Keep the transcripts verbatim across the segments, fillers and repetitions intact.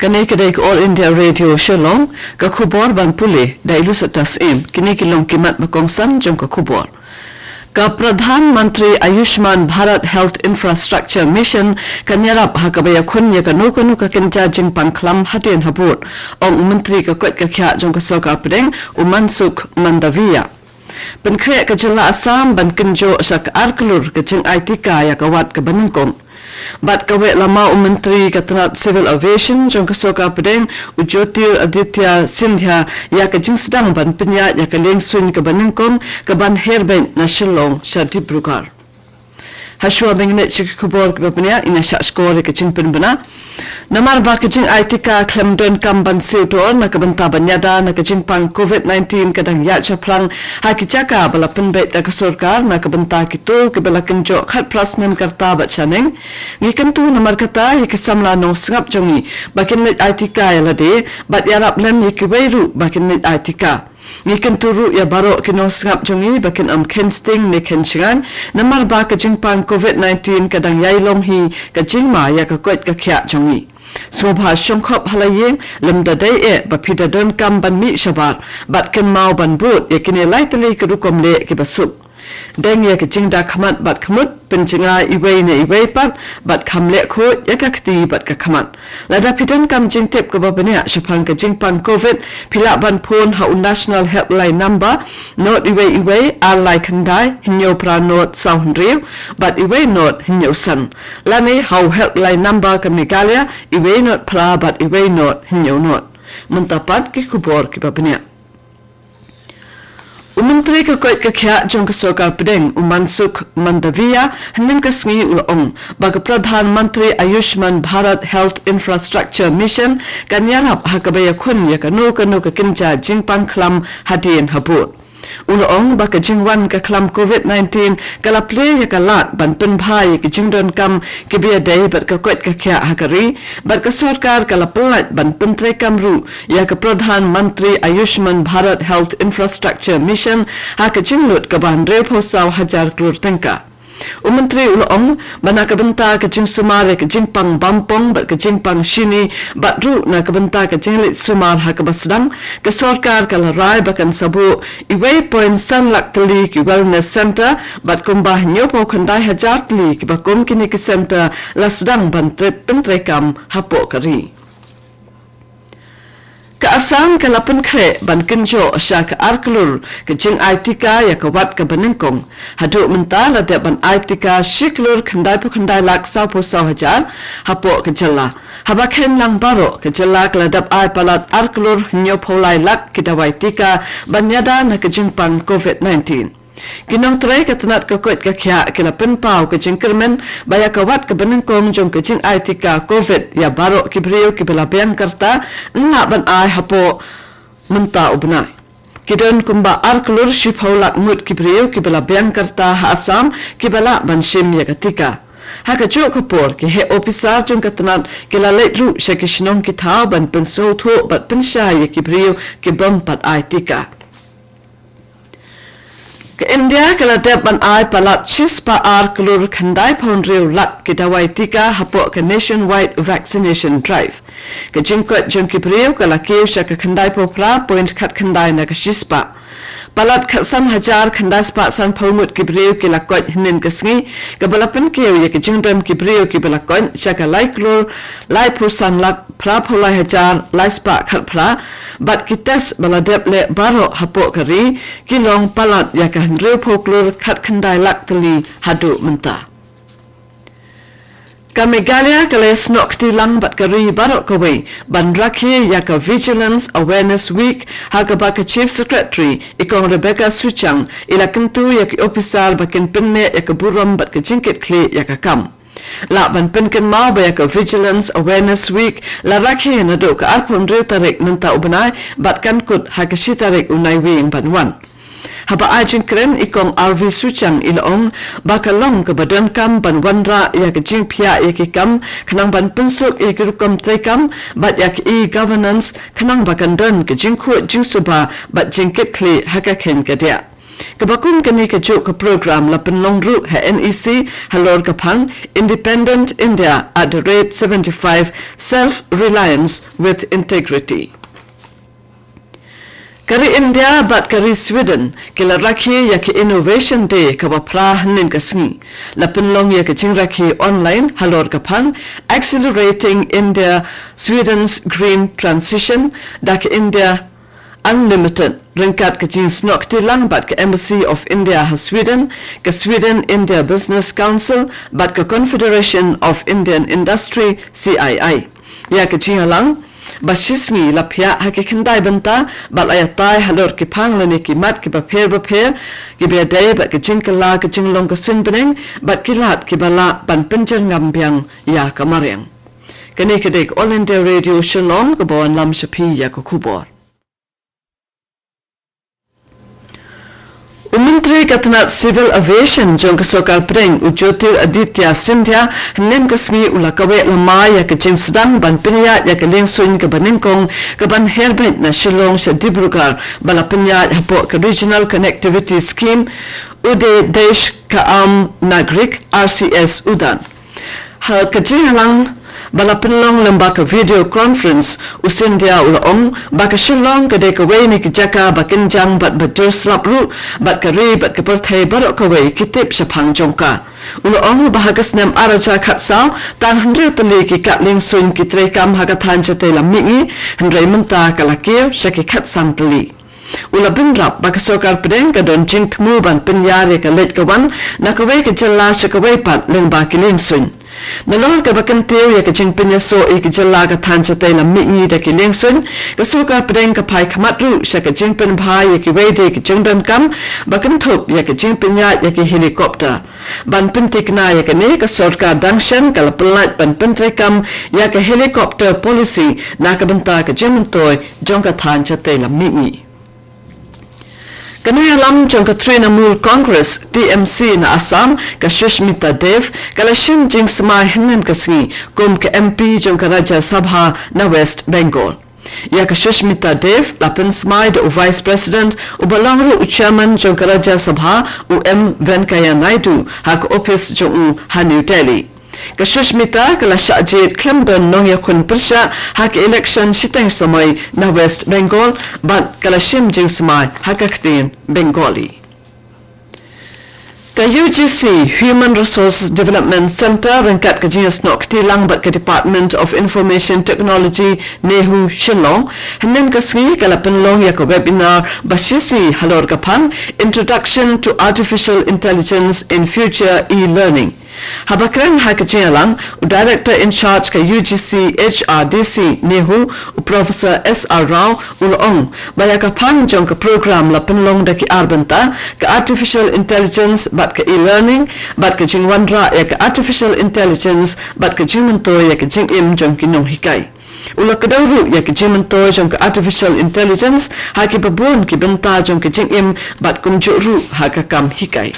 Kane ka dei ka All India Radio Shillong, ka khubor ban pule da i Lusata Syiem, kine ki long ki mat ba kongsan jong ka khubor. Ka Pradhan Mantri Ayushman Bharat Health Infrastructure Mission kan ïarap ha kaba ïakhun ïa kano kano ka kynja jingpang khlam hadien habud, ong u Myntri ka koit ka khiah jong ka Sorkar Pdeng, u Mansukh Mandaviya. Pynkhreh ka jylla Assam ban kynjoh sha ka ar klur ka jingai tika ïa ka wat kaba nyngkong. Bad kawei lama u Myntri ka tnat Civil Aviation jong ka Sorkar Pdeng, u Jyotiraditya Scindia, ïa ka jingsdang ban pynïaid ïa ka lieng suiñ kaba nyngkong kaban her beit na Shillong sha Dibrugarh. Hashwa ban ngeit sha ki khubor kiba bniah, ngin ïa shah shkor ïa ka jingpynbna. Namar ba ka jingai tika khlem donkam ban siew dor na ka bynta ban ïada na ka jingpang covid nineteen ka dang ïaid shaphrang ha ki jaka ba la pynbeit da ka sorkar na ka bynta kito kiba la kynjoh khatphra snem ka rta bad shaneng, ngi kyntu namar kata ïa ki samla nongsngap jong ngi ba kin leit ai tika ïa lade bad ïarap lem ïa kiwei ruh ba kin leit ai tika. Ngi kyntu ruh ïa baroh ki nongsngap jong ngi ba kin ym kheiñ sting ne kheiñ shngaiñ, namar ba ka jingpang covid nineteen ka dang ïai long hi ka jingma ïa ka koit ka khiah jong ngi. Sngewbha shongkhop ha la ïing, lymda dei eh ba phi da donkam ban mih shabar, bad kynmaw ban bud ïa kine lai tylli ki rukom leh kiba suk. Deng ïa ka jingda khmat bad khmut, pynjngai iwei na iwei pat, bad kham leh khuid ïa ka kti bad ka khmat. Lada phi donkam jingtip kaba bniah shaphang ka jingpang covid, phi lah ban phone ha u National Helpline Number, not iwei iwei, ar lai khyndai, hynñiew phra not saw hynriew, bad iwei not hynñiew san. Lane ha u Helpline Number ka Meghalaya, iwei not phra bad iwei not hynñiew not. Mynta pat ki khubor kiba bniah. U Myntri ka koit ka khiah jong ka Sorkar Pdeng, u Mansukh Mandaviya, hynnin ka sngi u la ong ba ka Pradhan Mantri Ayushman Bharat Health Infrastructure Mission kan ïarap ha kaba ïakhun ïa kano kano ka kynja jingpang khlam hadien habud. U la ong ba ka jingwan ka khlam covid nineteen ka la plie ïa ka lad ban pynbha ïa ki jingdonkam kiba ïadei bad ka koit ka khiah ha ka ri, bad ka sorkar ka la pyllait ban pyntreikam ruh ïa ka Pradhan Mantri Ayushman Bharat Health Infrastructure Mission ha ka jinglut kaba hynriewphew saw hajar klur tyngka. U Myntri u la ong ba na ka bynta ka jingsumar ïa ka jingpang bampong bad ka jingpang shini, bad ruh na ka bynta ka jingleit sumar ha kaba sdang, ka sorkar ka la rai ba kan sa buh iwei point san lak tylli ki wellness centre, bad kumba hynñiewphew khyndai hajar tylli kiba kum kine ki centre la sdang ban trei pyntreikam hapoh ka ri. Ka Assam ka la pynkhreh ban kynjoh sha ka ar klur ka jingai tika ïa ka wat kaba nyngkong. Haduh mynta la dep ban ai tika shi klur khyndaiphew khyndai lak sawphew saw hajar hapoh ka jylla. Haba kheiñ lang baroh, ka jylla ka la dep ai palat ar klur hynñiewphew lai lak ki dawai tika ban ïada na ka jingpang covid nineteen. Ki nongtrei ka tnat ka koit ka khiah ki la pynpaw ka jingkyrmen ba ïa ka wat kaba nyngkong jong ka jingai tika covid ïa baroh ki briew kiba la biang ka rta yn lah ban ai hapoh mynta u bnai. Ki don kumba ar klur shiphew lak ngut ki briew kiba la biang ka rta ha Assam kiba lah ban shim ïa ka tika. Ha kajuh ka por, ki heh ophisar jong ka tnat ki la leit ruh sha ki shnong ki thaw ban pynsngewthuh bad pynshai ïa ki briew ki bym pat ai tika. Ka India ka la dep ban ai palat shispah ar klur khyndaiphew hynriew lak ki dawai tika hapoh ka Nationwide Vaccination Drive. Ka jingkoit jong ki briew ka la kiew sha ka khyndaiphew phra point khatkhyndai na ka shispah. Palat khatsan hajar khyndaispah sanphew ngut ki briew ki la koit hynnin ka sngi, kaba la pynkiew ïa ka jingdon ki briew kiba la koit sha ka lai klur laiphew san lak phraphew lai hajar laispah khatphra, bad ki test ba la dep leh baroh hapoh ka ri ki long palat ïa ka hynriewphew klur khatkhyndai lak tylli haduh mynta. Ka Meghalaya ka la ïasnoh kti lang bad ka ri baroh kawei ban rakhe ïa ka Vigilance Awareness Week, ha kaba ka Chief Secretary, i Kong Rebecca Suchang, i la kyntu ïa ki ophisar ba kin pynneh ïa ka burom bad ka jingkitkhlieh ïa ka kam. Lah ban pynkynmaw ba ïa ka Vigilance Awareness Week la rakhe naduh ka arphew hynriew tarik mynta u bnai bad kan kut ha ka shi tarik u Naiwieng ban wan. Haba ai jingkren, i Kong R V Suchang i la ong ba ka long kaba donkam ban wanrah ïa ka jingpyniaid ïa ki kam khnang ban pynsuk ïa ki rukom treikam bad ïa ka e-governance khnang ba kan don ka jingkhuid jingsuba bad jingkitkhlieh ha ka khein ka diah. Kaba kum kane kajuh ka program la pynlong ruh ha N E C halor ka phang Independent India at the rate seventy-five, Self-Reliance with Integrity. Ka ri India bad ka ri Sweden ki la rakhe ïa ka Innovation Day kaba phra hynnin ka sngi. La pynlong ïa ka jingrakhe online halor ka phang Accelerating India Sweden's Green Transition da ka India Unlimited ryngkat ka jingsnoh kti lang bad ka Embassy of India ha Sweden, ka Sweden India Business Council bad ka Confederation of Indian Industry, C I I. Ïa ka jingïalang ba shisngi la phiah ha ki khyndai bynta bad la ïatai halor ki phang lane ki mat kiba pher bapher kiba ïadei bad ka jingkylla ka jinglong ka suiñ bneng bad ki lad kiba lah ban pynjyrngam biang ïa ka mariang. Kane ka dei ka All India Radio Shillong kaba wanlam sha phi ïa ka khubor. U Myntri ka tnat Civil Aviation jong ka Sorkar Pdeng, u Jyotiraditya Scindia, hynnin ka sngi u la kaweh lama ïa ka jingsdang ban pynïaid ïa ka liengsuiñ kaba nyngkong kaban her beit na Shillong sha Dibrugarh ba la pynïaid hapoh ka Regional Connectivity Scheme, Uday Desh Ka Aam Nagarik, R C S Udan. Ha ka jingïalang ba la pynlong lyngba ka video conference, u Scindia u la ong ba ka Shillong ka dei kawei na ki jaka ba kynjang bad ba jur slap ruh bad ka ri bad ka pyrthei baroh kawei ki tip shaphang jong ka. U la ong ba ha ka snem ar hajar khatsaw tang hynriew tylli ki kat liengsuiñ ki treikam ha ka thaiñ shatei lam mihngi, hynrei mynta ka la kiew sha ki khatsan tylli. U la bynrap ba ka Sorkar Pdeng ka don jingthmu ban pynïar ïa ka leit ka wan na kawei ka jylla sha kawei pat lyngba ki liengsuiñ. Nalor kaba kyntiew ïa ka jingpynïasoh ïa ka jylla ka thaiñ shatei lam mihngi da ki liengsuiñ, ka Sorkar Pdeng ka phai khmat ruh sha ka jingpynbha ïa kiwei de ki jingdonkam ba kynthup ïa ka jingpynïaid ïa ki helicopter. Ban pyntikna ïa kane, ka Sorkar dang shen ka la pyllait ban pyntreikam ïa ka helicopter policy na ka bynta ka jingmyntoi jong ka thaiñ shatei lam mihngi. Ka nongïalam jong ka Trinamool Congress, T M C, na Assam, ka Sushmita Dev, ka la shim jingsmai hynnin ka sngi kum ka M P jong ka Rajya Sabha na West Bengal. Ïa ka Sushmita Dev la pynsmai da u Vice President uba long ruh u Chairman jong ka Rajya Sabha, u M Venkaiah Naidu, ha ka ophis jong u ha New Delhi. Ka Sushmita ka la shah jied khlem don nongïakhun pyrshah ha ka election shiteng samoi na West Bengal bad ka la shim jingsmai ha ka ktien Bengali. Ka U G C Human Resource Development Centre ryngkat ka jingïasnoh kti lang bad ka Department of Information Technology, NEHU, Shillong, hynnin ka sngi ka la pynlong ïa ka webinar ba shisngi halor ka phang Introduction to Artificial Intelligence in Future E-Learning. Haba kren ha ka jingïalang, u Director in Charge ka U G C H R D C NEHU, u Professor S R Rao, u la ong ba ïa ka phang jong ka program la pynlong da ki ar bynta, ka Artificial Intelligence bad ka E-Learning, bad ka jingwanrah ïa ka Artificial Intelligence bad ka jingmyntoi ïa ka jingim jong ki nonghikai. U la kdew ruh ïa ka jingmyntoi jong ka Artificial Intelligence ha kiba bun ki bynta jong ka jingim bad kumjuh ruh ha ka kam hikai.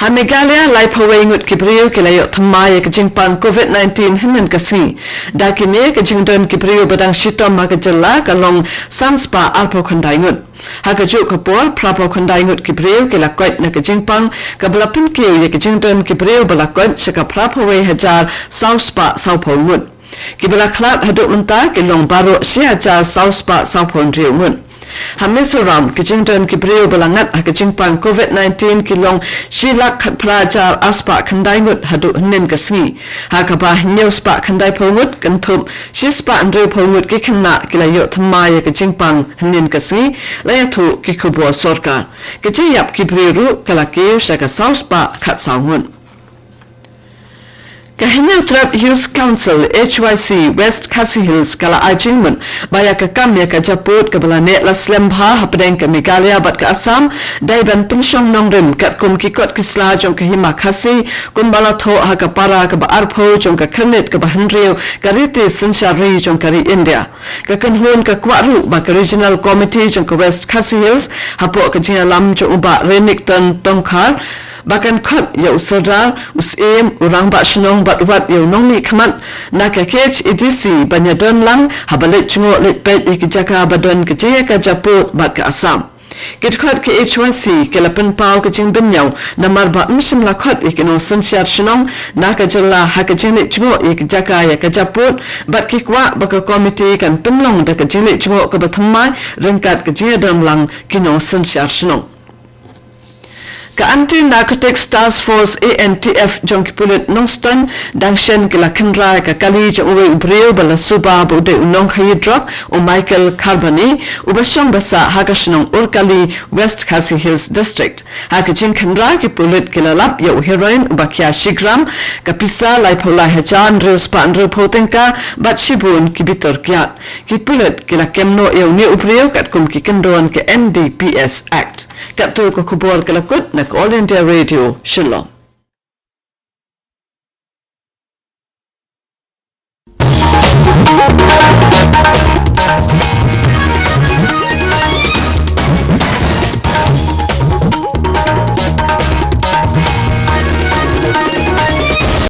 Ha Meghalaya, laiphew wei ngut ki briew ki la ïoh thymmai ïa ka jingpang covid nineteen hynnin ka sngi. Da kine, ka jingdon ki briew ba dang shitom ha ka jylla ka long san spah arphew khyndai ngut. Ha kajuh ka por, phraphew khyndai ngut ki briew ki la koit na ka jingpang, kaba la pynkiew ïa ka jingdon ki briew ba la koit sha ka phraphew wei hajar saw spah sawphew ngut. Kiba la khlad haduh mynta ki long baroh shi hajar saw spah sawphew hynriew ngut. Ha Mizoram, ka jingdon ki briew ba la ngat ha ka jingpang covid nineteen ki long shi lak khatphra hajar ar spah khyndai ngut haduh hynnin ka sngi. Ha kaba hynñiew spah khyndaiphew ngut, kynthup shi spah hynriewphew ngut ki khynnah ki la ïoh thymmai ïa ka jingpang hynnin ka sngi, la ïathuh ki khubor sorkar. Ka jingïap ki briew ruh ka la kiew sha ka saw spah khatsaw ngut. Ka Hynñiewtrep Youth Council, H Y C, West Khasi Hills ka la ai jingmut ba ïa ka kam ïa ka japud kaba la neh la slem bha hapdeng ka Meghalaya bad ka Assam dei ban pynshong nongrim katkum ki kot ki sla jong ka Hima Khasi, kumba la thoh ha ka para kaba arphew jong ka khyrnit kaba hynriew ka riti synshar ri jong ka ri India. Ka kynhun ka kwah ruh ba ka Regional Committee jong ka West Khasi Hills, hapoh ka jingïalam jong u Bah Renikton Tongkhar, ba kan khot ïa u Sordar, u Syiem, u Rangbah Shnong bad wat ïa u nongmihkhmat na ka K H A D C ban ïadon lang haba leit jngoh leit peit ïa ki jaka ba don ka jingïakajapud bad ka Assam. Ki dkhot ka H Y C ki la pynpaw ka jingbynñiaw namar ba ym shym la khot ïa ki nongsynshar shnong na ka jylla ha ka jingleit jngoh ïa ki jaka ïakajapud, bad ki kwah ba ka komiti kan pynlong da ka jingleit jngoh kaba thymmai ryngkat ka jingïadon lang ki nongsynshar shnong. Ka Anti Narcotics Task Force, A N T F, jong ki pulit Nongstoiñ dang shen ki la khynra ïa ka kali jong uwei u briew ba la suba ba u dei u nongkhaïi drok, u Michael Kharbani, uba shong ba sah ha ka shnong Urkali, West Khasi Hills District. Ha ka jingkhynra, ki pulit ki la lap ïa u heroin uba khia shi gram, ka pisa laiphew lai hajar hynriew spah hynriewphew tyngka bad shibun ki bitor kiad. Ki pulit ki la kem noh ïa une u briew katkum ki kyndon ka N D P S Act. Katto ka khubor ka la kut na ka All India Radio Shillong.